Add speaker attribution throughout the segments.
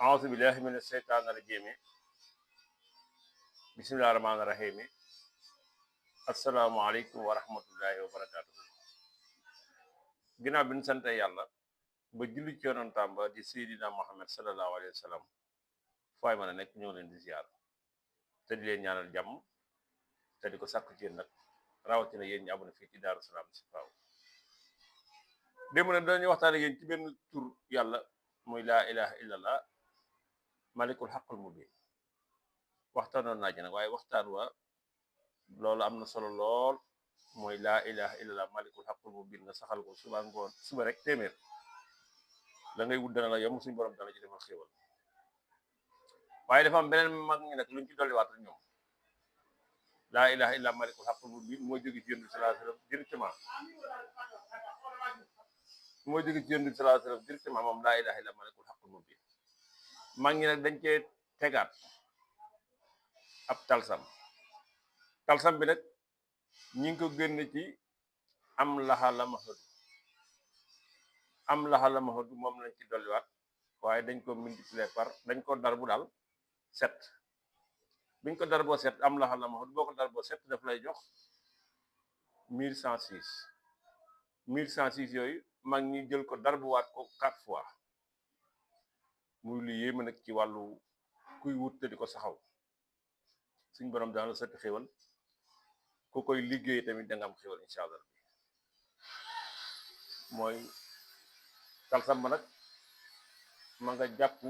Speaker 1: أعوذ بالله من الشيطان الرجيم بسم الله الرحمن الرحيم السلام عليكم ورحمة الله وبركاته ginnaaw bi ñu sant yàlla ba julli ci yonantaam ba di Seydina Muhammad sallallahu alayhi wa sallam fooy mën a nekk ñoo leen di ziar te di leen ñaanal jàmm te di ko sàkku ci yéen nag rawatina yéen ñi abonné fii ci Daaru Salaam si faaw démb nag dañuy waxtaan ak yéen ci benn tur yàlla muy laa ilaha illallah malikul xaqul mubin waxtaanoon naa ci nag waaye waxtaan wa loolu am na solo lool mooy laa ilaha illallah malikul xaqul mubin nga saxal ko suba ngoon suba rek téeméer la ngay wut dana la yomb suñu borom dana ci defal xéwal waaye dafa am beneen mag ñi nag luñ ci dolliwaat ñoom laa ilaha illallah malikul xaqul mubin mooy jóge ci yonent bi sallallahu alayhi wasallam directement moom laa ilaha illallah malikul xaqul mubin mag ñi nag dañ cee tegaat ab talsam bi nag ñi ngi ko génne ci am laxala mahadu moom lañ ci dolliwaat waaye dañ ko multiplier par dañ ko dar bu daal 7 biñ ko dar boo 7 am laxala mahadu boo ko dar boo 7 daf lay jox 1106 yooyu mag ñi jël ko dar bu waat ko 4 fois muy lu yéema nag ci wàllu kuy wut te di ko saxaw suñ borom dana la sotti xéwal ku koy liggéey tamit da nga am xéwal incha allah mooy talsam ba nag ma nga jàpp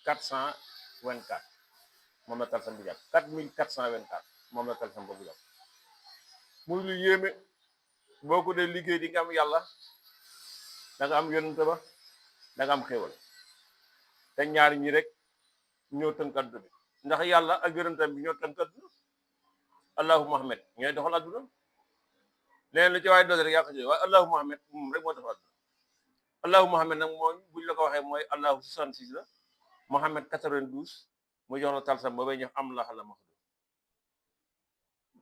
Speaker 1: 4424 moom la talsam bi jàpp 4424 moom la talsam boobu jàpp muy lu yéeme boo ko dee liggéey di nga am yàlla da nga am yonent ba da nga am xéwal te ñaar ñi rek ñoo tënk àdduna bi ndax yàlla ak yonentam bi ñoo tënk àdduna allahu muhammad ñooy doxal àdduna leneen lu ci waaye doole rek yaa ko jëlee waaye allahu muhammad moom rek moo doxal àdduna allahu muhammad nag mooy buñ la ko waxee mooy allahu 66 la muhammad 92 mu jox la talsam ba bay ñëw am la xala maxdu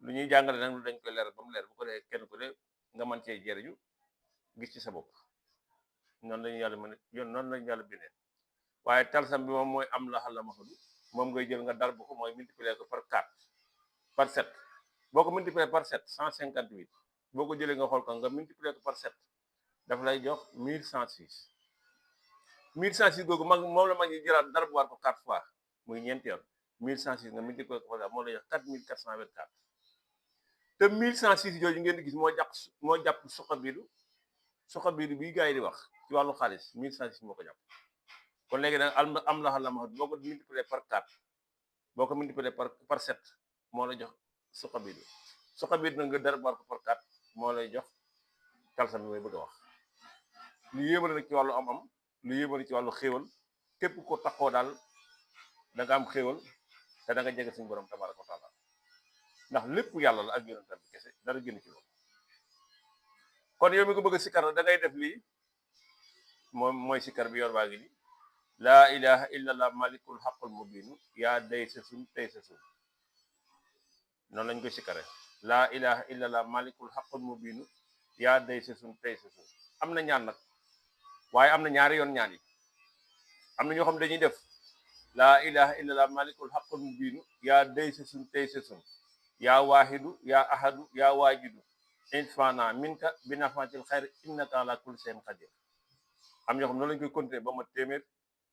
Speaker 1: lu ñuy jàngale nag lu dañ koy leer ba mu leer bu ko dee kenn ku de nga mën cee jëriñu gis ci sa bopp noonu lañu yàlla mën yoon noonu lañu yàlla bindee waaye talsam bi moom mooy am la xala maxdu moom ngay jël nga dar bu ko mooy multiplier ko par 4 par 7 boo ko multiplier par 7 158 boo ko jëlee nga xool ko nga multiplier ko par 7 dafa lay jox 1106 googu mag moom la mag ñi jëlaat dar bu waat ko 4 fois muy ñeenti yoon 1106 nga multiplier ko par moo lay jox 4424 te 1106 jooju ngeen di gis moo jàpp suqabiidu bii gars yi di wax ci wàllu xaalis 1106 moo ko jàpp kon léegi nag am la xala ma boo ko multiplier par 4 boo ko multiplier par 7 moo lay jox suqabiidu nag nga dar bu waat ko par 4 moo lay jox talsam bi mooy bëgg a wax lu yéema nag ci wàllu am lu yéema ci wàllu xéewal képp ko taxoo daal da nga am xéewal te da nga jege suñu borom tabaraka wa taala ndax lépp yàlla la ak yonentam bi kese dara génn ci loolu kon yow mi ko bëgg a sikkar da ngay def lii moom mooy sikkar bi yor baa ngi ni laa ilaha illallah malikul xaqul mubinu yaa day sa sun tey sa sun noonu lañ koy sikkare laa ilaha illallah malikul xaqul mubinu yaa day sa sun tey sa sun am na ñaan nag waaye am na ñaari yoon ñaan yi am na ñoo xam dañuy def laa ilaha illallah malikul xaqul mubinu yaa day sa sun tey sa sun yaa waahidu yaa ahadu yaa waajidu infana minka binafatil xayr innaka ala kulli shay'in qadir am ñoo xam noonu lañ koy continuer ba ma téeméer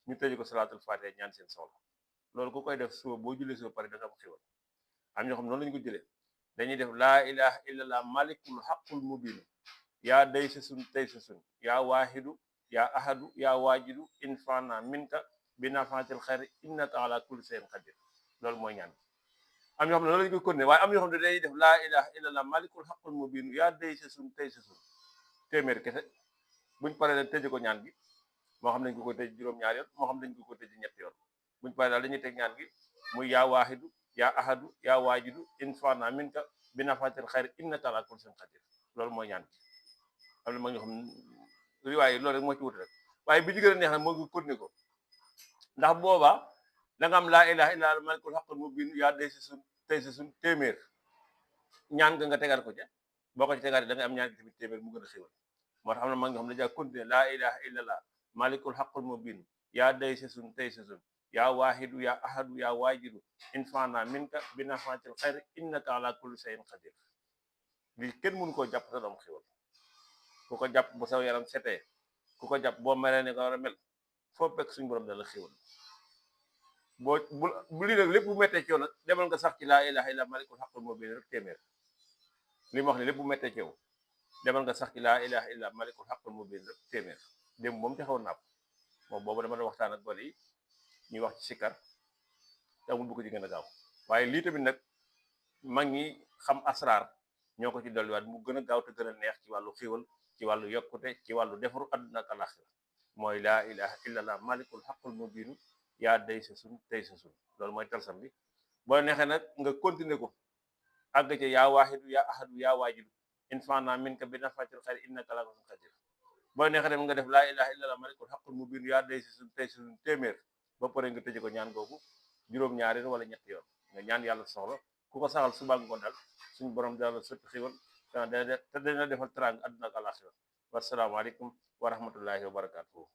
Speaker 1: ñu tëj ko salaatul fatiha ñaan seen soxla loolu ku koy def suba boo jullee suba pare da nga am xéwal am ñoo xam noonu lañu ko jëlee dañuy def laa ilaha illallah malikul xaqul mubinu yaa day sa sun tey sa sun yaa waahidu yaa ahadu yaa waajidu infana minka binafatil xayr innaka ala kulli shay'in qadir loolu mooy ñaan am ñoo xam ne loolu lañu koy continuer waaye am ñoo xam ne dañuy def laa ilaha illallah malikul xaqul mubinu yaa day sa sun tey sa sun téeméer kese buñ paree nag tëj ko ñaan gi moo xam nañ ko koy tëj juróom-ñaar yoon moo xam nañ ko koy tëj ñetti yoon buñ paree daal dañuy teg ñaan gi muy yaa waahidu yaa ahadu yaa waajidu infana minka binafatil xayr innaka ala kulli shay'in qadir loolu mooy ñaan gi am na ma ñoo xam riwaay yi loolu rek moo ci wuti rek waaye bi ci gën a neex nag moo ngi continuer ko ndax boobaa da nga am laa ilaha illallah malikul xaqul mubin yaa day sa sun tey sa sun téeméer ñaan nga tegaat ko ca boo ko ci tegaat da nga am ñaan gi tamit téeméer mu gën a xéwal moo tax am na mag ñoo xam ne dañaa continuer laa ilaha illallah malikul xaqul mubin yaa daysasun taysasun yaa waahidu yaa ahadu yaa waajidu infana minka bi nafatil xayr innaka ala kulli shay'in qadir lii kenn mënu koo jàpp te doom xéwal ku ko jàpp bu saw yaram setee ku ko jàpp boo melee ne nga war a mel foo fekk suñu borom dala xéwal bu lii nag lépp bu méttee ci yow nag demal nga sax ci laa ilaha illa malikul haqqul mubin rek téeméer li ma wax ne lépp bu méttee ci yow demal nga sax ci laa ilaha illa malikul haqqul mubin rek téeméer dem moom taxawoon naa ko moom boobu dama doon waxtaan ak gone yi ñuy wax ci sikkar te amul bu ko ci gën a gaaw waaye lii tamit nag mag ñi xam asraar ñoo ko ci dolliwaat mu gën a gaaw te gën a neex ci wàllu xéwal ci wàllu yokkute ci wàllu defaru àdduna ak alaxira mooy laa ilaha illallah malikul haqqul mubin yaa day sa sun tey sa sun loolu mooy talsam bi boo neexee nag nga continuer ko àgg ci yaa waaxidu yaa ahadu yaa waajidu infana minka bi nafatil xayr innaka la qadir boo neexee dem nga def laa ilaha illallah malikul haqqul mubin yaa day sa sun tey sa sun téeméer ba pare nga tëje ko ñaan googu juróom-ñaari wala ñetti yoon nga ñaan yàlla soxla ku ko saxal suba ngoon daal suñu borom dala sotti xiwal te dina defal teraanga àdduna ak alaxira wasalaamaaleykum wa rahmatullahi wa barakatuhu